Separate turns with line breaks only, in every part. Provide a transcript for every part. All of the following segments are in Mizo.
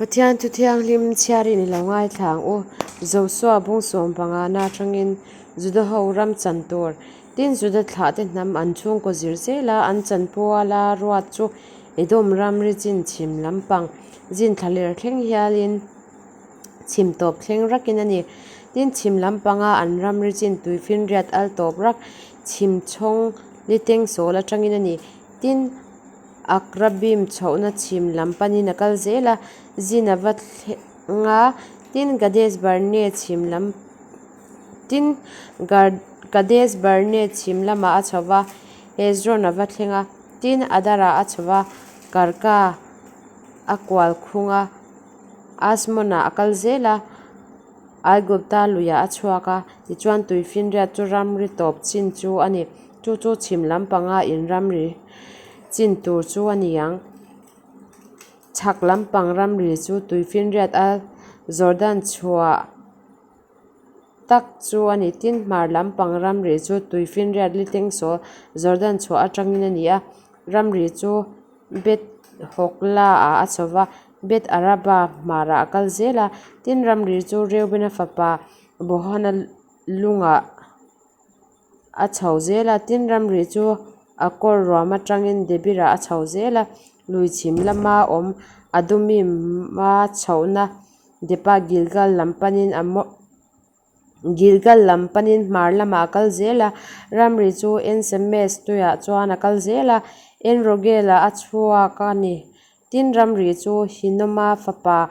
Pathian Thu Thianghlim chhiarin i lo ngaithla ang u. Josua bung sawm pangana atangin Juda ho ram chan tur. Tin, Juda thlahte hnam an chhungkaw zir zela an chanpuala ruat chu Edom ramri chin chhim lampang zin thlaler thleng hialin chhim tawp thleng rakin a ni. Tin, chhim lampanga an ramri chin tuifinriat al tawp rak chhim chhawng liteng sawl atangin a ni. Tin, Akrabim chhohna chhim lam panin a kal zel a, zin a va thleng a, tin, Kadesh Barnea chhim lam Tin, Kadesh Barnea chhim lamah a chho va, Hezron a va thleng a, tin, Adarah a chho va, Karka a kual khung a, Asmonah a kal zel a, Aigupta luiah a chhuak a, tichuan tuifinriat chu ramri tawp chin chu a ni. Chu chu chhim lampanga in ramri chin tur chu a ni ang. Chhak lampang ramri chu tuifinriat a Jordan chhuah tak chu a ni. Tin, hmar lampang ramri chu tuifinriat litengsawl Jordan chhuah atangin a ni a. Ramri chu Beth Hogla ah a chho va, Beth Araba hmarah a kal zel a. Tin, ramri chu Reubena fapa Bohana lungah a chho zel a, tin ramri chu a kawr ruam atangin Debirah a chho zel a, lui chhim lama awm Adumim-a chhohna depa Gilgal lam panin a Gilgal lam panin hmar lamah a kal zel a, ramri chu En-Semes tuiah chuan a kal zel a, En-Rogel-ah a chhuak a ni. Tin, ramri chu Hinoma fapa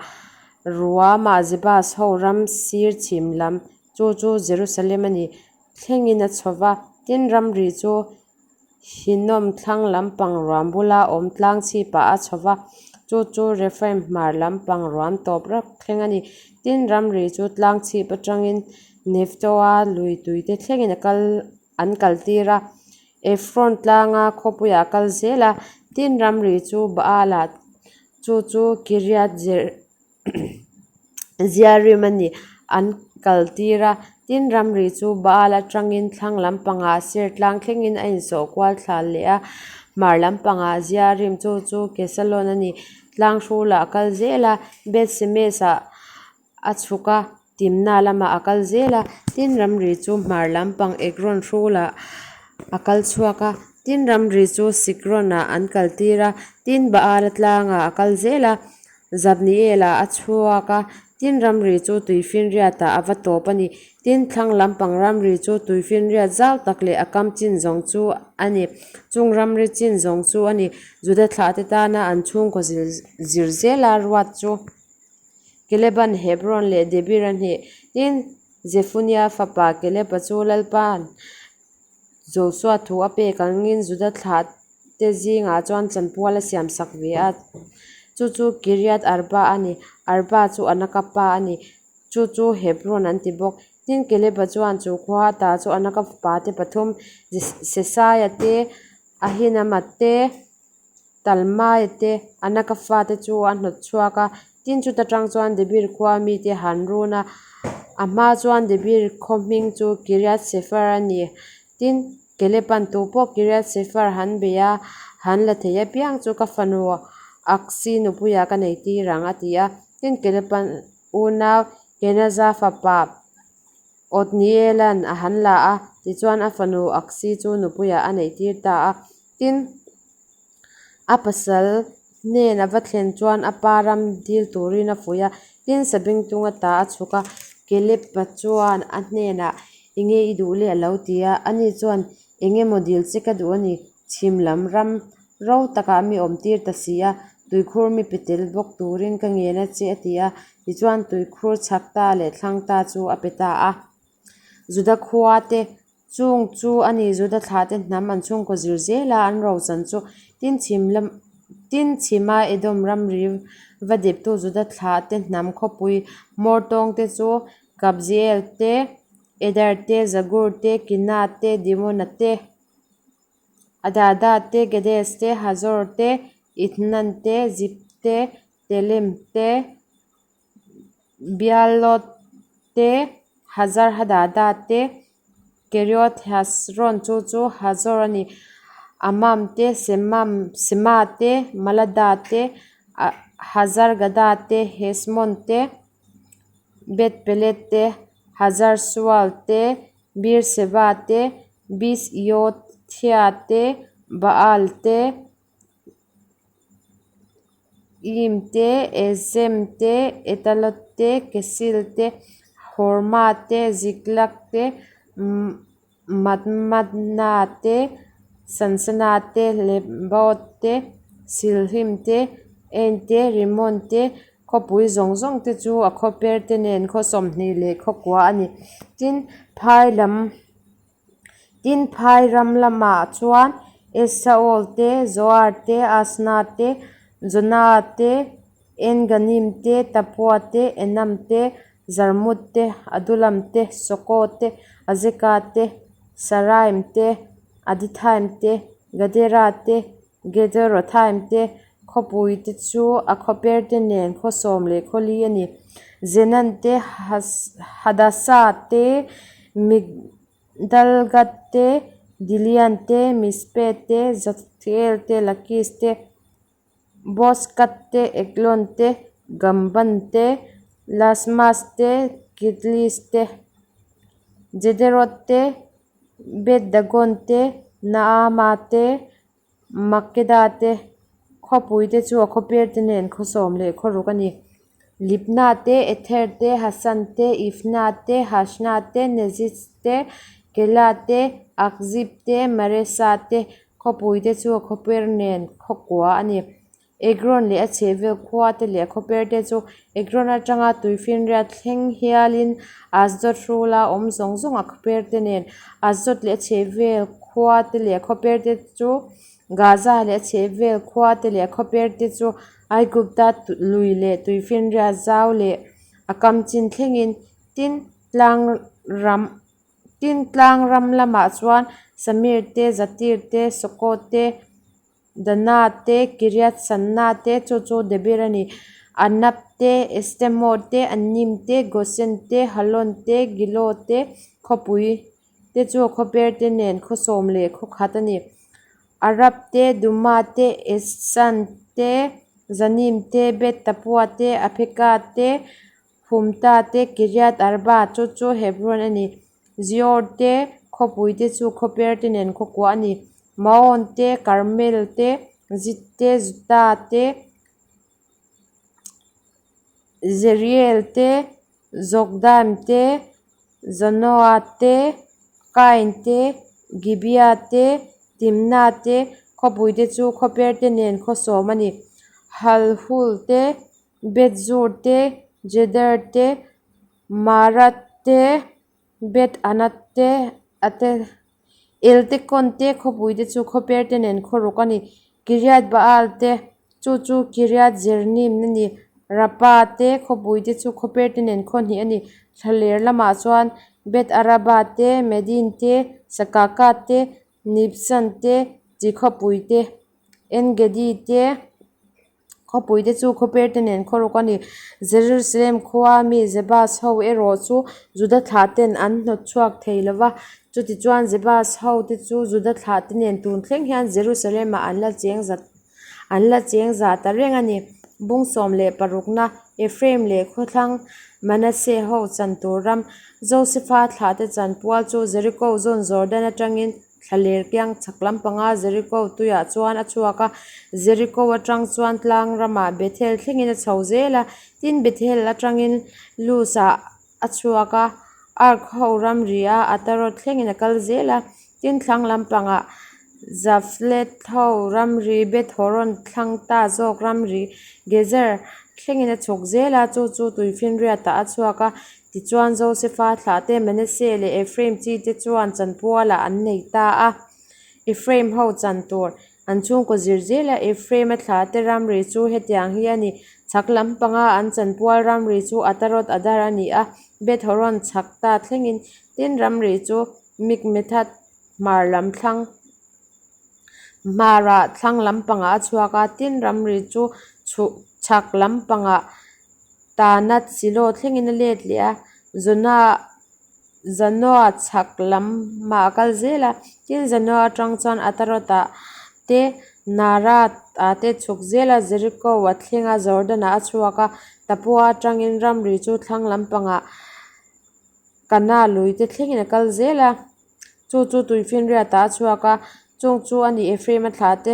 Ruama Jebus ho ram sir chhim lam, chu chu Jerusalem a ni, thlengin a chho va. Tin, ramri chu Hinnom thlang lampang ruam bula awm tlang chhipah a chho va, chu chu Rephaim hmar lampang ruam tawp rak thleng a ni. Tin, ramri chu tlang chhip atangin Nephtoa lui tuite thlengin a kal an kaltir a, Ephron tlanga khawpuiah a kal zel a, tin ramri chu Baal-ah chu chu Kiriath Jearim a ni, an kaltir a, tin ramri chu Baal atangin thlang lampangah Seir tlang thlengin a insawh kual thla leh a, hmar lampangah Jearim chu chu Kesalon a ni, tlang hrulah a kal zel a, Beth Shemesh-ah A chhuk a, Timna lamah a kal zel a, tin ramri chu hmar lampang Ekron hrulah a kal chhuak a, tin ramri chu Sikronah an kal tir a, tin Baala tlangah a kal zel a, Zabnielah a chhuak a, tin ramri chu Tuifinriatah a va tawp a ni. Tin thlang lampang ramri chu Tuifinriat zau tak leh a kam chin zawng chu a ni. Chung ramri chin zawng chu a ni. Juda thlahte tana an chhungkaw zir zela ruat chu. Keleban Hebron leh Debir a hnih. Tin, Zefunia fapa Keleba chu Lalpa'n Josua thu a pek angin Juda thlahte zingah chuan chanpual a siamsak ve a, chu chu Kiriath Arba a ni. Arba chu Anaka pa a ni, chu chu Hebron an ti bawk. Tin, Keleba chuan chu khua ata chu Anaka fapate pathum, Sesaia te, Ahinama te, Talmaia te, Anaka fate chu a hnawt chhuak a, tin chuta tang chuan Debir khua mite han run a, a hma chuan Debir khaw hming chu Kiriath Sefer a ni. Tin, Kelepan tu pawh Kiriath Sefer han bei a, han la thei apiang chu ka fanu Aksi nupuiah ka nei tir ang, a ti a. Tin, Kelepan unau Kenaza fapa Othnielan a han la a, tichuan a fanu Aksi chu nupuiah a neih tir ta a. Tin, a pasal hnen a va thlen chuan a pa ram dil turin a fuih a, tin Sabengtung ata a chhuk a, Caleb-a chuan a hnenah, Enge i duh le? a lo ti a, ani chuan, Engemaw dil che ka duh a ni, chhim lam ram ro takah mi awm tir ta si a, tuikhur mi pe tel bawk turin ka ngen a che a ti a, tichuan tuikhur chhak ta leh thlang ta chu a pe ta a. Juda khua te Chung chu a ni Juda thlahte hnam an chhungkaw zir zel a, an rochan chu tin chhim lam tin chhima Edom ramri va deptu Juda thlahte hnam khawpui Mortawng te chu Kabziel te, Eder te, Zagur te, Kina te, Dimona te, Adada te, Gedes te, Hazor te, Ithnan te, Zip te, Telem te, Bialot te, Hazar Hadada te, Kerioth Hezron chu chu Hazor a ni. Amam te, Semam Sema te, Malada te, Hazar-gada te, Hesmon te, Beth-pelet te, Hazar-sual te, Beer-seba te, Bis-iothia te, Baal te, Iim te, Ezem te, Etalot te, Kesil te, Horma te, Ziklag te, Madmana te, Sansana te, Lebaot te, Silhim te, Ain te, Rimon te, khawpui zawng zawng te chu a khawper te nen khaw 20 leh khaw kua a ni. Tin, phai lam Tin, phai ram lamah chuan Estaol te, Zoar te, Asna te, Jona te, En-ganim te, Tapua te, Enam te, Zarmut te, Adulam te, Soko te, Azeka te, Saraim te, Adithaim te, Gadera te, Gederothaim te, khawpui te chu a khawper te nen khaw 10 leh khaw li a ni. Zenan te, Hadasa te, Migdalgad te, Dilian te, Mispe te, Joktheel te, Lakis te, Bozkath te, Eglon te, Gamban te, Lasmas te, Kitlis te, Gederoth te, Beth-dagon te, Naama te, Makeda te, khawpui te chu a khawper te nen khaw 10 leh khaw ruk a ni. Libna te, Ether te, Hasan te, Ifna te, Hashna te, Nezith te, Kela te, Akzib te, Maresa te, khawpui te chu a khawper nen khaw kua a ni. Ekron leh a chhehvel khua te leh a khawper te chu Ekron atanga tuifinriat thleng hialin Asdod hrula awm zawng zawng a khawper te nen Asdod leh a chhehvel khua te leh a khawper te chu Gaza leh a chhehvel khua te leh a khawper te chu Aigupta lui leh tuifinriat zau leh a kam chin thlengin tin tlang ram tin tlang ram lamah chuan Samir te Zatir te Soko te Dana te, Kiriat Sanna te, chu chu Debir a ni, Anab te, Estemo te, Anim te, Gosen te, Halon te, Gilo te, khawpui te chu khawper te nen khaw 10 leh khaw khat a ni. Arab te, Duma te, Esan te, Zanim te, Beth Tapua te, Apheka te, Humta te, Kiriat Arba, chu chu Hebron a ni. Zior te, khawpui te chu khawper te nen khaw kua a ni. Maon te, Karmel te, Zit te, Juta te, Jeriel te, Jokdaim te, Zanoa te, Kain te, Gibea te, Timna te, khawpui te chu khawper te nen khaw 10 a ni. Halhul te, Beth-zur te, Geder te, Maarat te, Beth-anath te, Ate Eltekon te, khawpui te chu khawper te nen khaw ruk a ni. Kiriat Baal te, chu chu Kiriat Jearnim a ni. Rapa te, khawpui te chu khawper te nen khaw hnih a ni. Thlaler lamah chuan Beth Araba te, Medin te, Sakaka te, Nibsan te, chi khawpui te, En-gedi te, Khawpui te chu khawper te nen khaw ruk a ni. Jerusalem khua mi Jebus ho erawh chu Juda thlah ten an hnawt chhuak thei lo va. Chutichuan Jebus ho te chu Juda thlah te nen tun thleng hian Jerusalem ah an la cheng za an la cheng za ta reng a ni. Bung 16 na Ephraim leh khawthlang Manasseh ho chan tur ram Josepha thlah te chanpual chu Jericho zawn Jordan atangin Thlaler kiang chhak lampanga Jeriko tuiah chuan a chhuak a, Jeriko atang chuan tlang ramah Bethel thlengin a chho zel a, tin Bethel atangin Luz-ah a chhuak a, Ark ho ramri a Ataroth thlengin a kal zel a, tin thlang lampangah Jaflet ho ramri Beth Horon thlang ta zawk ramri Gezer thlengin a chhuk zel a, chu chu tuifinriatah a chhuak a. Tichuan, Josefa thlahte Manasseh leh Ephraim chite chuan chanpualah an nei ta a. Ephraim ho chan tur an chhungkaw zir zela Ephraim-a thlahte ramri chu hetiang hi a ni, Chhak lampanga an chanpual ramri chu Ataroth Adar a ni a, Beth Horon chhak ta thlengin, tin ramri chu Mikmethath hmar lam thlang hmarah thlang lampangah a chhuak a, tin ramri chu chhak lampangah Tanat Silo thlengin a let leh a, Zona Zanoa chhak lamah a kal zel a, tin Zanoa atang chuan Atarot-ah te, Naarath-ah te chhuk zel a, Jeriko a thleng a, Jordan-ah a chhuak a. Tapua atangin ramri chu thlang lampangah Kana lui te thlengin a kal zel a, chu chu tuifinriatah a chhuak a. Chung chu a ni Ephraim-a thlahte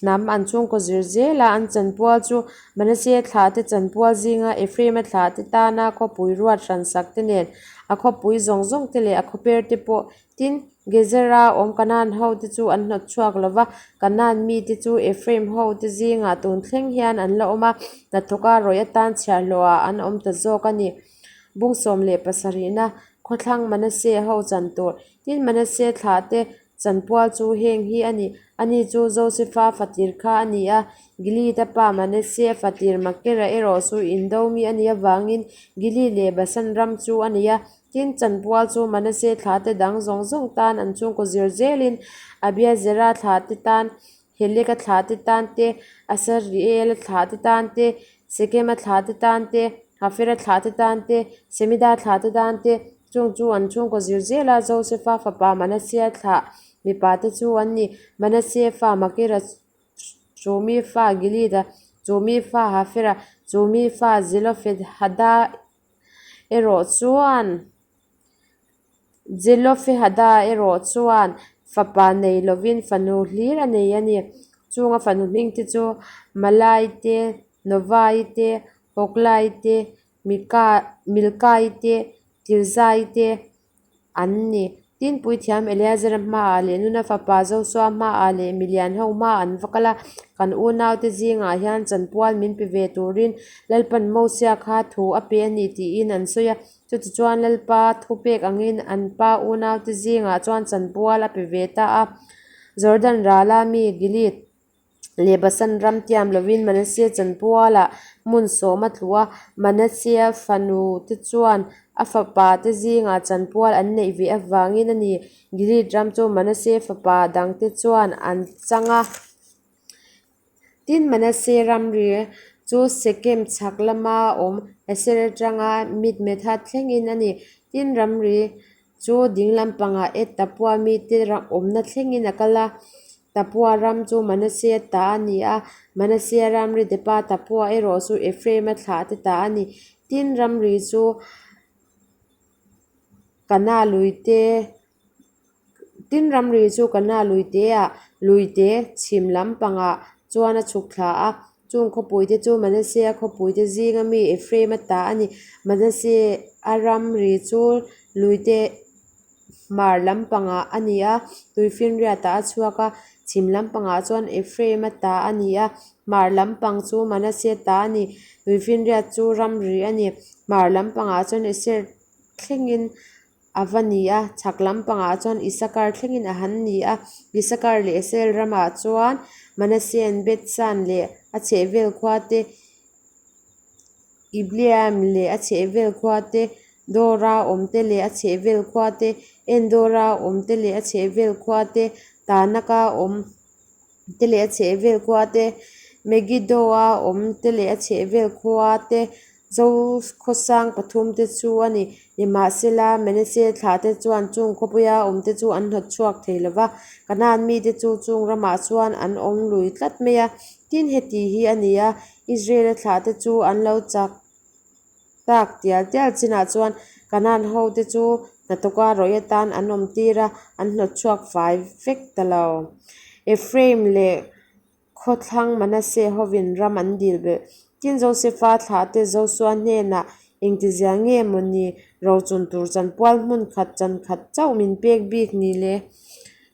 hnam an chhungkaw zir zel a, an chanpual chu Manasseh thlahte chanpual zinga Ephraim-a thlahte tana khawpui ruat hransak te nen a khawpui zawng zawng te leh a khawper te pawh Tin, Gezera awm Kanaan hote chu an hnawt chhuak lo va, Kanaan mite chu Ephraim hote zingah tun thleng hian an la awm a, hnathawka rawih atan chhiahhlawhah an awm ta zawk a ni. Bung 17na Khawthlang Manasseh ho chan tur Tin, Manasseh thlahte chanpual chu heng hi a ni, Ani chu Josefa fatir kha a ni a, Gilead-a pa Manasseh fatir Makera erawh chu indo mi a nih avangin Gilead leh Basan ram chu a nei a. Tin, chanpual chu Manasseh thlahte dang zawng zawng tan an chhungkaw zir zelin Abiezera thlahte tan, Heleka thlahte tan te, Asariela thlahte tan te, Sekema thlahte tan te, Hafera thlahte tan te, Semida thlahte tan te, chung chu an chhungkaw zir zela Josefa fapa Manasseh thlah mipate chu an ni. Manasseh fa Makira Chumi fa Gilead-a, Chumi fa Hafera, Chumi fa Zelofehada erawh chuan Zelofehada erawh chuan fapa nei lovin fanu hlir a nei a ni. Chunga fanu hming te chu Malai te, Novai te, Hoklai te, Mika Milkai te, Tirzai te, an ni. Tin, Puithiam Eleazara hmaah leh Nuna fapa Josua hmaah leh milian ho hmaah an va kal a, Kan unaute zingah hian chanpual min pe ve turin Lalpan Mosia kha thu a pe a ni tiin an sawi a. Chutichuan Lalpa thupek angin an pa unaute zingah chuan chanpual a pe ve ta a. Jordan rala mi Gilead leh Basan ram tiam lovin Manasseh chanpualah hmun sawm a tlu a, Manasseh fanu te chuan a fapa te zingah chanpual an neih ve avangin a ni. Gilead ram chu Manasseh fapa dangte chuan an chang a. Tin, Manasseh ramri chu Sekem chhak lama awm Aser atanga Mitmetha thlengin a ni. Tin, ramri chu ding lampangah Et Tapua mite awmna thlengin a kal a. Tapua ram chu Manasseh ta a ni a, Manasseh ramri depa Tapua erawh chu Ephraim-a thlahte ta a ni. Tin, ramri chu Kana luite Tin, ramri chu Kana luiteah luite chhim lampangah chuan a chhuk thla a. Chung khawpuite chu Manasseh-a khawpuite zinga mi Ephraim-a ta a ni. Manasseh-a ramri chu luite hmar lampangah a ni a, tuifinriatah a chhuak a, chhim lampangah chuan Ephraim-a ta a ni a, hmar lampang chu Manasseh ta a ni. Tuifinriat chu ramri a ni. Hmar lampangah chuan Aser thlengin a va ni a, chhak lampangah chuan Isakar thlengin a han ni a. Isakar leh Israel ramah chuan Manasseh-a'n Bethshan leh a chhehvel khua te, Ibleam leh a chhehvel khua te, Dora awm te leh a chhehvel khua te, Endora awm te leh a chhehvel khua te, Tanaka awm te leh a chhehvel khua te, Megiddo-a awm te leh a chhehvel khua te, Zokhawsang pathum te chu a ni. Nimahsela, Manasseh thlah te chuan chung khawpuia awm te chu an hnawt chhuak thei lo va, Kanaan mite chu chung ramah chuan an awm lui tlat mai a. Tin, heti hi a ni a, Israel-a thlah te chu an lo chak tak tial tial chinah chuan Kanaan hote chu hnathawka rawih atan an awm tir a, an hnawt chhuak fai vek ta lo. Ephraim leh Khawthlang Manasseh hovin ram an dil belh. Tin, Josefa thlahte Josua hnenah engtizia nge maw ni rochun tur chanpual hmun khat chan khat chauh min pek bik ni le?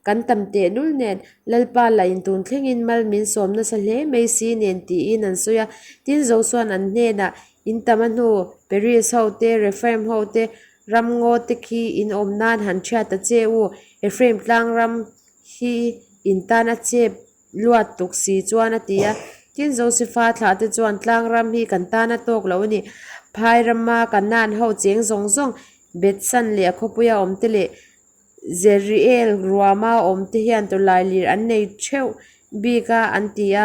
Kan tam teh lul nen, Lalpa lah in tun thlengin mal min sawm nasa hle mai si nen tiin an sawi a. Tin, Josua'n an hnenah, In tam a hnu, Peris ho te, Rephaim ho te, ramngaw te khi in awm nan han thiat ta che u, Ephraim tlang ram hi in tan a chep luat tuk si chuan a ti a. Tin, Josefa thlah te chuan tlang ram hi kan tan a tawk lo a ni. Phai rama Kanaan ho cheng zawng zawng, Bethsan leh a khawpuia awm te leh Jeriel ruama awm te hian tawlai lir an nei theuh bik a an ti a.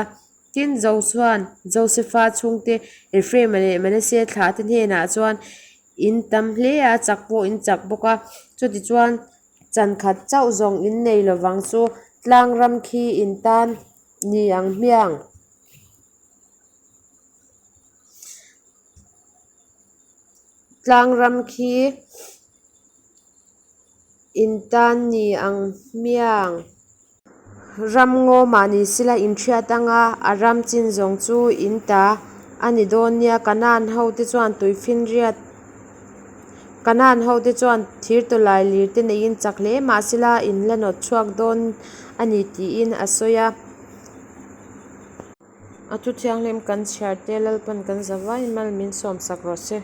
Tin, Josua'n Josefa chhungte Ephraim-a leh Manasseh thlah te hnenah chuan in tam hle a, chak pawh in chak bawk a. Chutichuan, chan khat chauh zawng in nei lovang chu tlang ram khi in tan. Ni ang hmiang. Tlang ram khi in tan ni ang hmiang. Ram ngaw mah ni sila in hriat anga a ram chin zawng chu in ta a ni dawn nia. Kanaan ho te chuan tuifinriat Kanaan ho te chuan thir tawlai lir te neiin chak hle mah sila in la nawt chhuak dawn a ni tiin a sawi a. A thu thianghlim kan chhiar te Lalpan kan zavaiin mal min sawmsak rawh se.